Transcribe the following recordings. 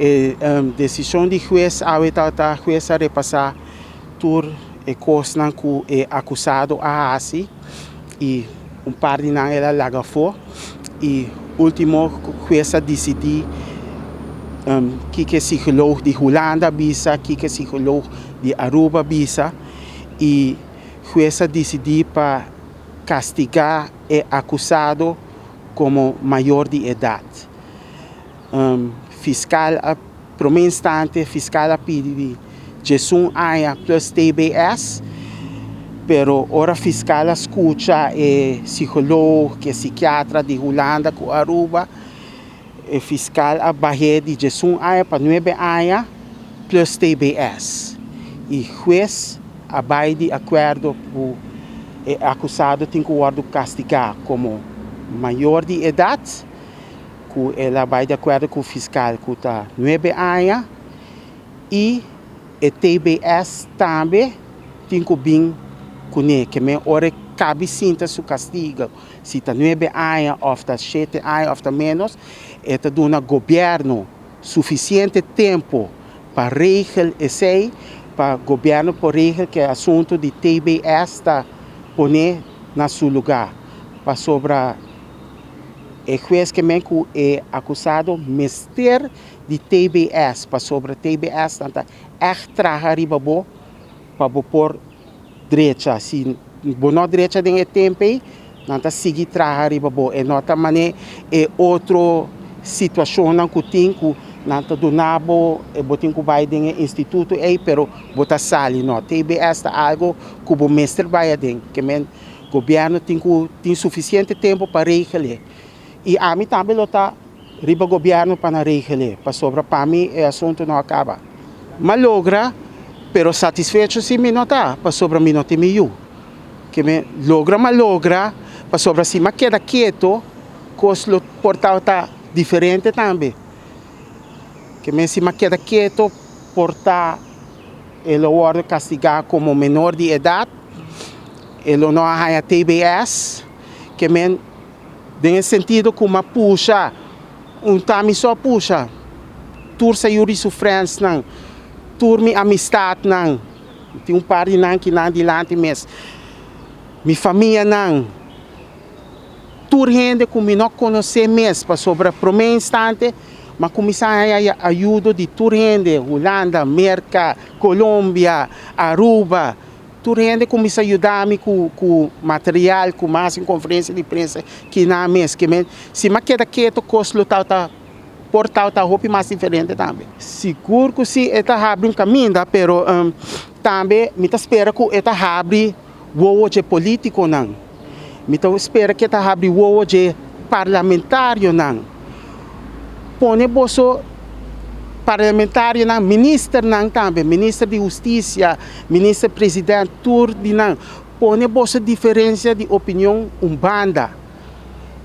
E desishon di hues awe tabata hues a repasá tur e kosnan ku e akusado a hasi i un par di nan el a laga afó i último hues a disidí kiko e psikoloog di Hulanda a bisa, kiko e psikoloog di Aruba a bisa i hues a disidí pa kastigá e akusado komo mayor di edat. Fiskal a promé instante fiskal a pidi di 11 aña plus TBS, pero ora fiskal a skucha e psikoloog ku e sikiatra di Hulanda ku Aruba, e fiskal a bah'é di 11 aña pa 9 aña plus TBS. I hues a bai di akuerdo ku e akusado tin ku wòrdu kastigá komo mayor di edat, ku el a bai di akuerdo ku fiskal ku ta 9 aña i e TBS tambe tin ku bin kuné, ke men ora e kabi sinta su kastigo, si ta 9 aña òf ta 7 aña òf ta ménos, e ta duna gobièrnu sufisiente tempu pa regel esei, pa gobièrnu por regel ku e asuntu di TBS ta poné na su lugá, pasobra e hues ke men ku e akusado mester di TBS, pasobra TBS nan ta ègt traha riba bo pa bo por drecha. Si bo no drecha den e tempu ei, nan ta sigui traha riba bo. E no ta manera e otro situashonnan ku tin ku nan ta duna bo, bo tin ku bai den e instituto ei, pero bo ta sali. No, TBS ta algu ku bo mester bai aden. Ke men gobièrnu tin ku tin sufisiente tempu pa regel'é. I ami tambe lo ta riba gobièrnu pa nan regel'é, pasobra pa mi e asuntu no a kaba. M'a logra, pero satisfecho si mi no ta, pasobra mi no tin mi yu. Ke mi logra m'a logra, pasobra si m'a keda keto, kos lo por tabata diferente tambe. Ke men si m'a keda keto por ta e lo wòrdu kastigá komo menor di edat, e lo no a haña TBS. Ke men den e sentido ku m'a pusha, un ta mi so a pusha, tur Sayuri su friendsnan, tur mi amistatnan, tin un par di nan ki nan dilanti mes, mi famianan, tur hende ku mi no konosé mes, pasobra promé instante m'a kuminsá haña ayudo di tur hende, Hulanda, Merka, Colombia, Aruba. Tur hende kuminsá yuda mi ku ku material, ku mas un konferensia di prensa ki nan mes. Ke men si mi a keda keto kos lo tabata por tabata hopi mas diferente tambe. Sigur ku si e ta habri un kaminda pero tambe mi ta spera ku e ta habri wowo dje politikonan. Mi ta spera ku e ta habri wowo dje parlamentarionan. Pone boso parlamentarionan, ministernan tambe, minister di hustisia, minister president, tur di nan. Pone boso diferensia di opinion un banda.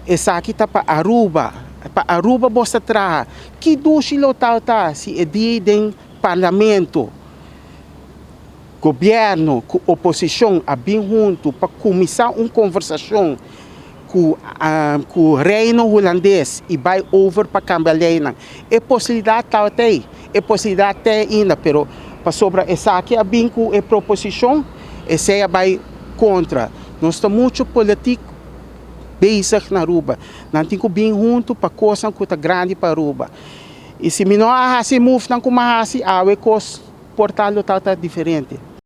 Esaki ta pa Aruba. Pa Aruba bo ta traha. Ki dushi lo tabata si e dia den parlamento gobierno ku oposishon a bin huntu pa kuminsá un konversashon ku ku Reino Hulandes i bai over pa kambia leinan. E posibilidat tabata ei, e posibilidat ta ei ainda, pero pasobra esaki a bin ku e proposishon, esei a bai kontra. Nos ta muchu politik bezig na Aruba. Nan tin ku bin huntu pa kosnan ku ta grandi pa Aruba. I si mi no a hasi e move nan ku mi a hasi, awe kos por ta lo tabata diferente.